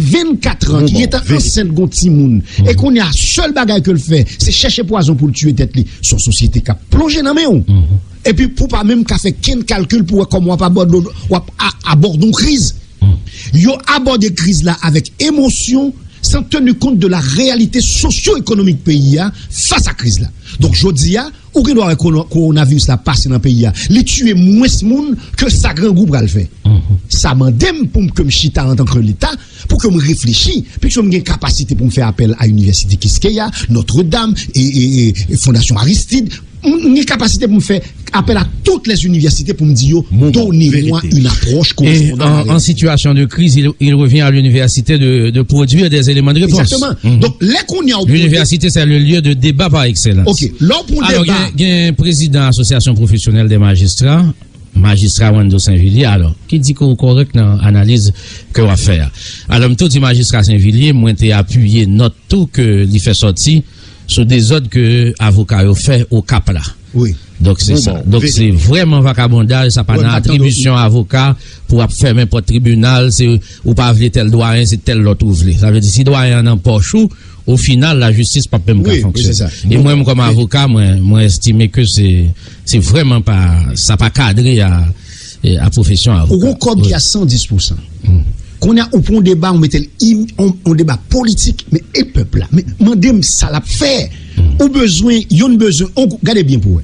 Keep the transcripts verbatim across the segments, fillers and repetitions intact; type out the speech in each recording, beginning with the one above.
vennkat an, ki gentan ansent gon timoun, e kounye a, sèl bagay ke l fè, se chèche pwazon pou l tiye tèt li, se yon sosyete k ap plonje nan men w. Epi pou w pa menm ka fè kenn kalkil pou wè kòman w ap abòde, w ap a- abòde yon kriz. Yo abòde kriz la avèk emosyon, san teni kont de la reyalite sosyo-ekonomik peyi a fas a kriz la. Donk, jodi a, ou gen dwa wè kono- kowonaviris la pase nan peyi a. Li tiye mwens moun ke sa grangou pral fè. Sa mande m pou m ke m chita antanke Leta, pou ke m reflechi, piske m gen kapasite pou m fè apèl a Inivèsite Quisqueya, Notre Dame, e, e, e, e Fondasyon Aristide. M m gen kapasite pou m fè apèl a tout lè inivèsite pou m di yo, donnez-moi une approche correspondant à la réalité. Et en, en situation de crise, il, il revient à l'université de, de produire des éléments de réponse. Exactement. Donk, lè kounye a ou pran. L'université, c'est le lieu de débat par excellence. Ok, lè w pran deba. Alò, gen, gen prezidan Asosyasyon Pwofesyonèl dè Majistra, Majistra Wando Sainvillier, alò, ki di ke w kòrèk nan analiz ke w ap fè a. Alò, m tou di Majistra Sainvillier, mwen te apiye nòt tou ke li fè sòti sou dezòd ke avoka yo fè Okap la. Wi. Donk, se sa. Donk, se vrèman vakabondaj, sa pa nan atribisyon avoka pou ap fèmen pòt tribinal, se ou pa vle tèl dwayen, se tèl lòt ou vle. Sa vle di, si dwayen an nan pòch ou, o final, lajistis p ap menm ka fonksyone. E mwen menm kòm avoka, mwen, mwen estime ke se, se vrèman pa, sa pa kadre a, a pwofesyon avoka. Ou gon kòb ki a san dis pousan. Kounye a, ou pran yon deba, ou mete l im- yon, yon deba politik, men e pèp la? Men mande m sa l ap fè. Ou bezwen, youn bezwen, on, gade byen pou wè.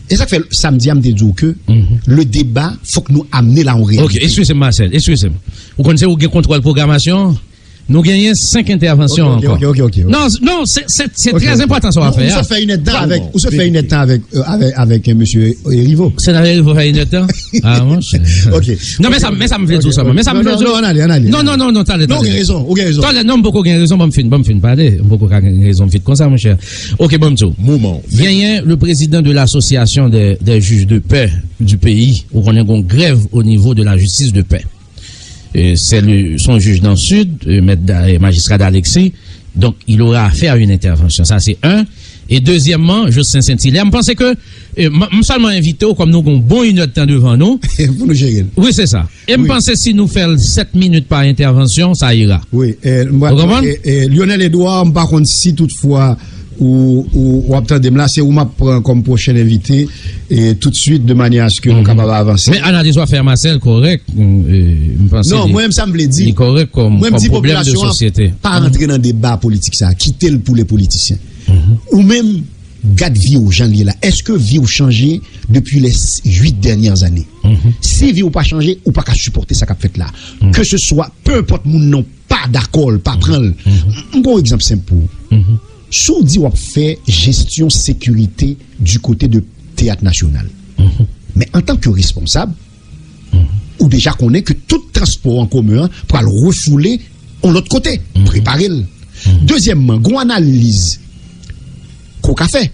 E sa k fè, samdi a, m te di w ke le deba, fòk nou amene l a yon reyalite. Ok, eskize m, Marcel, eskize m. Ou konn se ou gen kontwòl pwogramasyon an? Nou genyen senk entèvansyon ankò. Ok, ok, ok, ok. Non, non, se, se, se trè enpòtan sa w ap fè a. Ou sot fè inèdtan avèk, ou sot fè inèdtan avèk, euh, avèk, avèk, euh, mesye, euh, Rivo. Senatè Rivo fè inèdtan? Ah, monchè. Ok. Non, men sa, men sa m vle di w sèlman. Men sa m vle di w. Non, non, non, non, non, ann ale, ann ale. Non, non, non, non, talè, talè. Non, ou gen rezon, ou gen rezon. Talè, non, m poko gen rezon, ban m fin, ban m fin pale. M poko ka gen rezon vit konsa, monchè. Ok, ban m di w. Moman. Genyen le président de l'association des, des juges de paix du pays, ou konnen gon grèv o nivo de la justice de paix. Euh, c'est le, son juge dans le sud, euh, maître Da- euh, magistrat Dalexis. Donc, il aura à faire une intervention. Ça, c'est un. Et deuxièmement, Jocelyn Saint-Hilaire, m panse ke, euh, m, m sèlman envite w, kòm nou gon bon inèdtan devan nou. Pou nou jere l. Wi, se sa. E m panse si nou fè l sèt minit pa entèvansyon, sa ira. Wi, euh, m pa- Ou konprann? E, e, Lionel Edouard, m pa konn si toutfwa ou, ou, w ap tande m la, se ou m ap pran kòm pwochen envite, e toutswit, de manyè aske nou kapab avanse. Men analiz w ap fè a, Marcel, kòrèk. M, e, m panse li, li kòrèk kòm, kòm pwoblèm de sosyete. Mwen, m di popilasyon an pa rantre nan deba politik sa a, kite l pou le politisyen. Ou menm, gad vi w jan l ye la. Èske vi w chanje depi les huit dernières années? Si vi w pa chanje, ou pa ka sipòte sa k ap fèt la. Ke se swa, pe enpòt moun nan pa dakò l, pa pran l. M pran yon egzanp senp pou ou. Si w di w ap fè jesyon sekirite du kote de Teyat Nasyonal, men antanke responsab, ou deja konnen ke tout transpò an komen an pral refoule yon lòt kote. Prepare l. Dezyèmman, gon analiz ke w ka fè.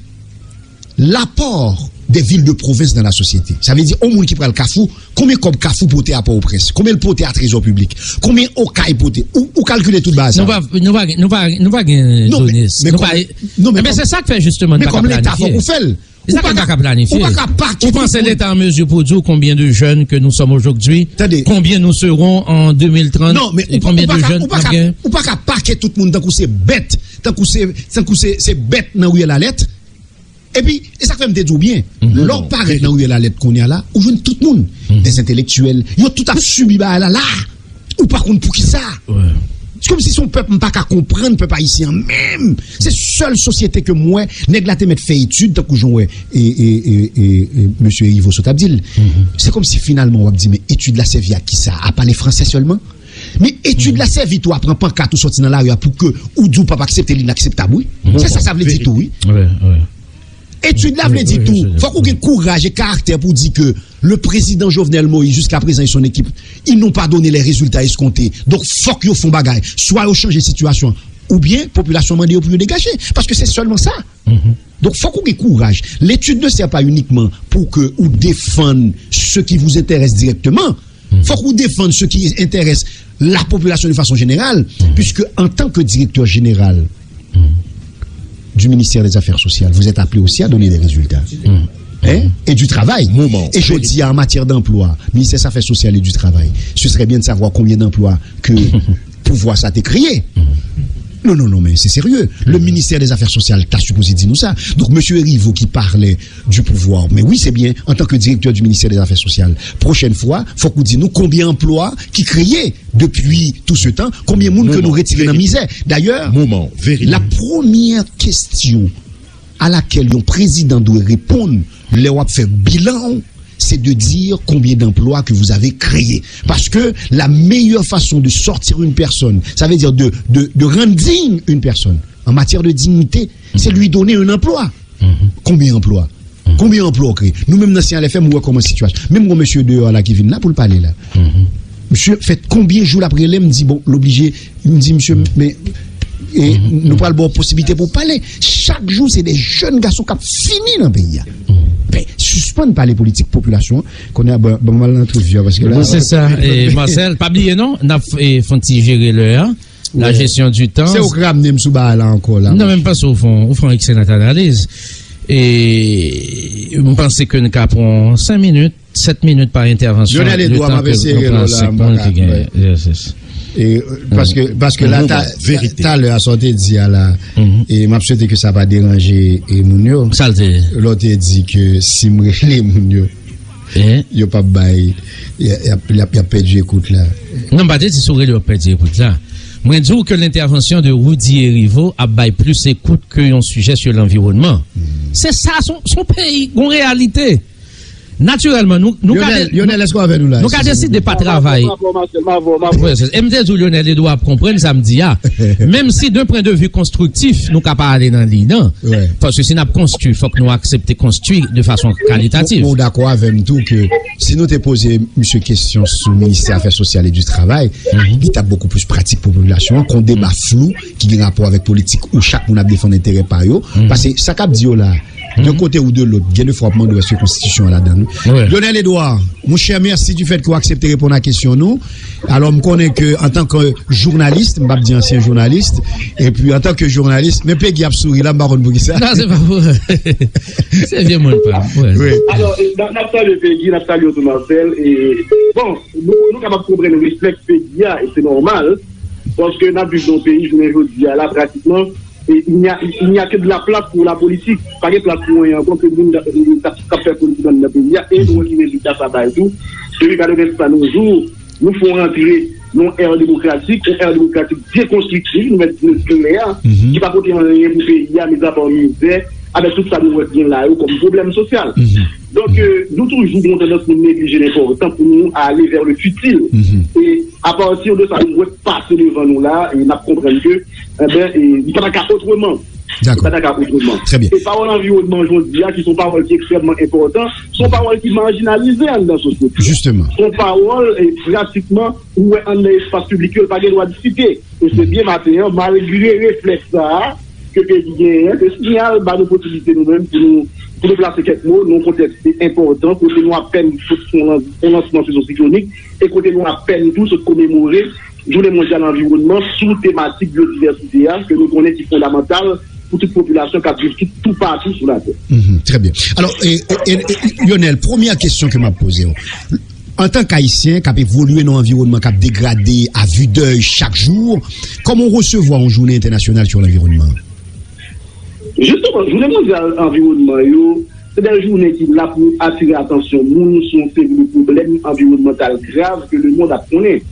L'apport des villes de province dans la société. Sa vle di, yon moun ki pral Kafou, konbyen kòb Kafou pote a Pòtoprens? Konbyen l pote a trezò piblik? Konbyen Okay pote? Ou, ou kalkile tout bagay sa. Nou pa, nou pa, nou pa, nou pa gen done. Non, men, men kòm, non, men kòm, men se sa k fè, jisteman, nou pa ka planifye. Se sa k fè n pa ka planifye. Ou pa ka pake tout moun. Ou panse Leta an mezi pou di w konbyen de jeunes que nous sommes aujourd'hui, combien nous serons en deux mille trente, non, men ou pa, combien de jeunes n ap gen? Ou pa ka pake tout moun tankou se bèt, tankou se, tankou se, se bèt nan riyèl Alèt. Epi, e sa k fè m te di w byen, lè w parèt nan riyèl Alèt kounye a la, ou jwenn tout moun, des intellectuels, yo tout ap sibi bagay la, la. Ou pa konn poukisa. Se kòmsi se yon pèp m pa ka konprann, pèp ayisyen an menm. Se sèl sosyete ke m wè, nèg la te mèt fè etid, tankou jan w wè, e, e, e, e, e, mesye Rivo sot ap di l. Se kòmsi finalman w ap di, men etid la sèvi a kisa? A pale fransè sèlman? Men etid la sèvi tou a pran pankat ou sòti nan lari a pou ke ou di w p ap aksepte l, inakseptab, wi. Se sa sa vle di tou, wi. Etid la vle di tou, fòk ou gen kouraj e karaktè pou di ke le président Jovenel Moïse, jusqu'à présent, et son équipe, ils n'ont pas donné les résultats escomptés. Donk, fòk yo fè yon bagay. Swa yo chanje sitiyasyon an, oubyen popilasyon mande yo pou yo degaje. Paske se sèlman sa. Donk, fòk ou gen kouraj. L'étude ne sert pas uniquement pour que ou défendre ce qui vous intéresse directement. Fòk ou defann ce qui intéresse la population de façon générale, puisque en tant que directeur général du ministère des Affaires sociales, vous êtes appelé aussi à donner des résultats. Hein? Et du travail. Et jodi a, en matière d'emploi, ministère des Affaires sociales et du Travail, ce serait bien de savoir combien d'emplois que pouvwa sa te kreye. Non, non, non, men se serye. Le ministère des Affaires sociales ta sipoze di nou sa. Donk, mesye Erivo ki pale du pouvoir. Men wi, se byen, antanke direktè du ministère des Affaires sociales, pwochèn fwa, fòk ou di nou konbyen anplwa ki kreye depi tout se tan, konbyen moun ke nou retire nan mizè. Dayè, la premyè kestyon à laquelle yon président doit répondre lè w ap fè bilan, c'est de dire combien d'emplois que vous avez créés. Parce que la meilleure façon de sortir une personne, ça veut dire de, de, de rendre digne une personne en matière de dignité, c'est lui donner un emploi. Konbyen anplwa? Konbyen anplwa w kreye? Nou menm nan C N L F M, ou wè kòman sitiyasyon. Menm gon mesye deyò la ki vin la pou l pale la. Misye fè konbyen jou l ap rele m, m di, bon, l oblije, m di, misye, men, e, nou pral ba w posiblite pou w pale. Chak jou, se de jèn gason k ap fini nan peyi a. Ben, sispann pale politik popilasyon an. Kounye a, bon, bon, m al nan twouv yo, paske la. Bon, se sa, e, Marcel, pa bliye non, n ap, e, fè yon ti jere lè a. La gestion du temps. Se ou k ramne m sou bagay la ankò la. Non, men m panse ou fè yon, ou fè yon excellente analyse. E m panse ke n ka pran senk minit, sèt minit pa entèvansyon. Lionel Edouard, m ap eseye rele w la, m pa ka. Yes, yes. E, paske, paske la, ta- talè a sa w te di a la, e m ap swete ke sa pa deranje, e, moun yo. Sa l te ye? Lè w te di ke si m rele moun yo, yo p ap bay, y a- y ap y ap- y ap pèdi ekout la. Non, m pa te di si w rele yo ap pèdi ekout la. Mwen di w ke l'intervention de Rudy Hériveaux ap bay plis ekout ke yon sijè sur l'environnement. Se sa, se yon- se yon peyi, gon reyalite. Natirèlman, nou nou ka Lionel, de- Lionel, èske w avè nou la? Nou ka deside pa travay. M avè w, Marcel, m avè w, m avè w. Wi, se- e m te di w, Lionel Edouard ap konprann sa m di a. Menm si d'un point de vue konstriktif, nou ka pa ale nan liy nan. Paske si n ap konstwi, fòk nou aksepte konstwi de fason kalitatif. Ou dakò avè m tou ke si nou te poze misye kesyon sou ministè afè sosyal e di travay, li t ap bokou plis pratik pou popilasyon an, kon deba flou ki gen rapò avèk politik ou chak moun ap defann enterè pa yo. Paske sa k ap di yo la, de kote ou de lòt, gen de fwa w ap mande w èske konstitisyon an ladan l. Lionel Edouard, monchè, mèsi du fait ke w aksepte reponn a kesyon nou. Alò, m konnen ke antanke jounalis, m p ap di ansyen jounalis, epi antanke jounalis, men Peggy ap souri la, m pa konn poukisa. Non, se pa pou. Se vye moun pa. Alò, e, n ap, n ap salye Peggy, n ap salye w tou, Marcel. E, bon, nou, nou kapab konprann reflèks Peggy a, e se nòmal, paske n ap viv nan yon peyi, jounen jodi a la, pratikman, e, il n'y a, il n'y a que de la place pour la politique. Pa gen plas pou anyen ankò ke moun k ap, k ap fè politik anndan peyi a, e nou wè ki rezilta sa bay tou. Depi katreven sou sa nou jou, nou fè yon rantre nan yon ère démocratique, yon ère démocratique déconstructive, nou mèt di l klè, ki pa pote anyen pou peyi a, mizapa mizè, avèk tout sa nou wè ki gen la yo kòm pwoblèm sosyal. Donk, e, nou toujou gen yon tandans pou neglije lenpòtan, pou nou ale vers le futile. E apati de sa, nou wè k pase devan nou la, e n ap konprann ke, enben, e, li pa ta ka otreman. Li pa ta ka otreman. E pawòl anviwònman jodi a, ki se yon pawòl ki ekstrèmman enpòtan, se yon pawòl ki majinalize anndan sosyete a. Se yon pawòl, e, pratikman, ou wè anndan espas piblik yo, l pa gen dwa disite. E se byen maten an, malgre reflèks sa a, ke peyi genyen, se siyal ba nou posiblite nou menm pou nou, pou nou plase kèk mo nan yon kontèks ki enpòtan, kote nou apèn sot fè yon lan-, yon lansman sezon siklonik, e kote nou apèn tou sot komemore Jounen Mondyal Anviwònman sou tematik byodivèsite a, ke nou konnen ki fondamantal pou tout popilasyon k ap viv tout, toupatou sou latè. Mhm, trè byen. Alò, e, e, e, e, Lionel, premyè kesyon ke m ap poze w. Antank Ayisyen k ap evolye nan yon anviwònman k ap degrade à vue d'œil chak jou, kòman w resevwa yon jounen entènasyonal sur l'environnement? Jisteman, jounen mondyal anviwònman yo, se de jounen ki la pou atire atansyon moun sou yon seri de pwoblèm anviwònmantal grav ke lemonn ap konnen.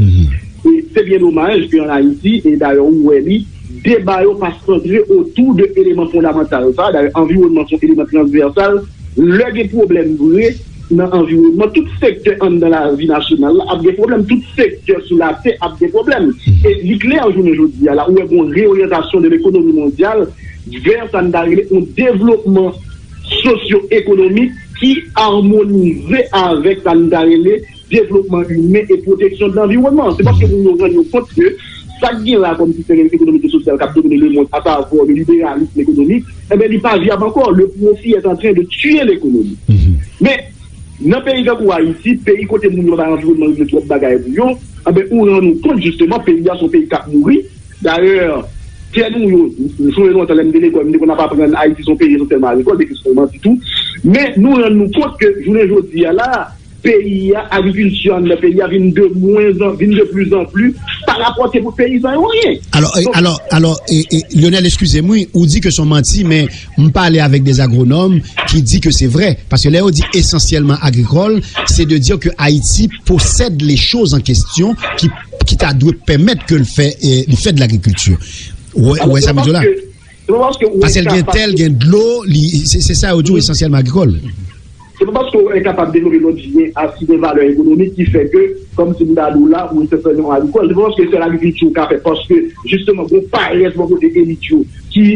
E se byen domaj ke ann Ayiti, e dayè ou wè li, deba yo pa santre otou de eleman fondamantal sa. Dayè, anviwònman se yon eleman transvèsal. Lè gen pwoblèm vre nan anviwònman, tout sektè anndan lavi nasyonal la ap gen pwoblèm, tout sektè sou latè ap gen pwoblèm. E li klè, jounen jodi a la, ou wè gen yon reoryantasyon de lekonomi mondyal vè sa n ta rele yon devlopman sosyo-ekonomik ki amonize avèk sa n ta rele devlopman imen e pwoteksyon de lanviwònman. Se paske moun yo rann yo kont ke sa k gen la kòm sistèm ekonomik e sosyal k ap domine lemonn, asavwa le libéralisme économique, enben, li pa vyab ankò. Le profit est en train de tuer l'économie. Men, nan peyi tankou Ayiti, peyi kote moun yo pa bay anviwònman yo twòp bagay pou yo, enben, ou rann ou kont, jisteman, peyi a se yon peyi k ap mouri. Dayè, tè nou yo, m sonje lontan lè m te lekòl, m te konn ap aprann Ayiti se yon peyi esansyèlman agrikòl, men ki se yon manti tou. Men, nou rann nou kont ke jounen jodi a la, peyi a, agrikilti anndan peyi a vin de mwen an, vin de plus en plus, pa rapòte pou peyizan yo anyen. Alò, e, alò, alò, e, e, Lionel, eskize m, wi, ou di ke se yon manti, men m pale avèk de agwonòm ki di ke se vrè. Paske lè yo di esansyèlman agrikòl, se de dire ke Ayiti posèd les choses en question ki ki ta dwe pèmèt ke l fè, eh, li fè de lagrikilti. Ou wè, ou wè sa m di w la? Paske l gen tè, l gen dlo, li, se, se sa yo di w, esansyèlman agrikòl. Se pa paske w enkapab devlope lòt byen a si gen valè ekonomik ki fè ke, kòm si m ta di w la, ou esansyèlman agrikòl. Se pa paske sèl agrikilti ou ka fè, paske, jisteman, gon parès bò kote elit yo ki,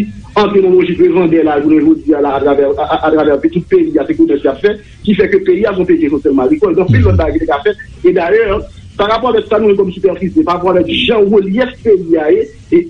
an te nan lojik revandè la, jounen jodi a la, atravè, a- a- atravè tout peyi a, se komès y ap fè, ki fè ke peyi a se yon peyi ki esansyèlman agrikòl. Gen anpil lòt bagay ki te ka fèt. E dayè, pa rapò avèk sa nou gen kòm sipèfisi, pa rapò avèk jan relyèf peyi a ye, e